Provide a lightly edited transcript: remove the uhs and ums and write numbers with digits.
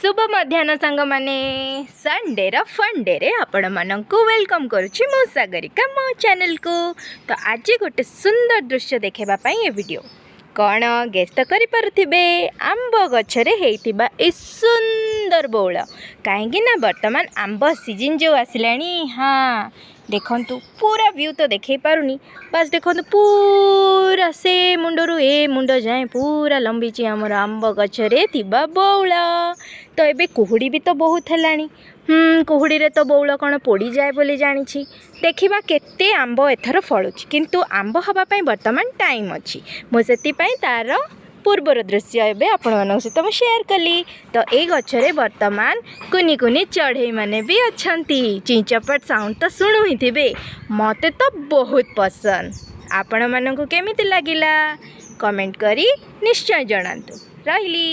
ଶୁଭ ମଧ୍ୟାହ୍ନ ସାଙ୍ଗମାନେ। ସଣ୍ଡେର ଫଣ୍ଡେରେ ଆପଣମାନଙ୍କୁ welcome କରୁଛି ମୁଁ ସାଗରିକା, ମୋ ଚ୍ୟାନେଲକୁ। ତ ଆଜି ଗୋଟେ ସୁନ୍ଦର ଦୃଶ୍ୟ ଦେଖାଇବା ପାଇଁ ଏ ଭିଡ଼ିଓ। କ'ଣ ଗେସ୍ ତ କରିପାରୁଥିବେ, ଆମ୍ବ ଗଛରେ ହେଇଥିବା ଏ ସୁନ୍ଦର ବଉଳ। କାହିଁକି ନା ବର୍ତ୍ତମାନ ଆମ୍ବ ସିଜିନ୍ ଯେଉଁ ଆସିଲାଣି। ହଁ, ଦେଖନ୍ତୁ, ପୁରା ଭ୍ୟୁ ତ ଦେଖେଇ ପାରୁନି, ବାସ୍ ଦେଖନ୍ତୁ, ପୁରା ସେ ମୁଣ୍ଡରୁ ଏ ମୁଣ୍ଡ ଯାଏଁ ପୁରା ଲମ୍ବିଛି ଆମର ଆମ୍ବ ଗଛରେ ଥିବା ବଉଳ। ତ ଏବେ କୁହୁଡ଼ି ବି ତ ବହୁତ ହେଲାଣି। କୁହୁଡ଼ିରେ ତ ବଉଳ କ'ଣ ପୋଡ଼ିଯାଏ ବୋଲି ଜାଣିଛି। ଦେଖିବା କେତେ ଆମ୍ବ ଏଥର ଫଳୁଛି। କିନ୍ତୁ ଆମ୍ବ ହେବା ପାଇଁ ବର୍ତ୍ତମାନ ଟାଇମ୍ ଅଛି। ମୁଁ ସେଥିପାଇଁ ତା'ର ପୂର୍ବର ଦୃଶ୍ୟ ଏବେ ଆପଣମାନଙ୍କ ସହିତ ମୁଁ ସେୟାର କଲି। ତ ଏଇ ଗଛରେ ବର୍ତ୍ତମାନ କୁନି କୁନି ଚଢ଼େଇମାନେ ବି ଅଛନ୍ତି। ଚିଞ୍ଚପଟ ସାଉଣ୍ଡ ତ ଶୁଣୁ ହିଁ ଥିବେ। ମୋତେ ତ ବହୁତ ପସନ୍ଦ। ଆପଣମାନଙ୍କୁ କେମିତି ଲାଗିଲା, କମେଣ୍ଟ କରି ନିଶ୍ଚୟ ଜଣାନ୍ତୁ। ରହିଲି।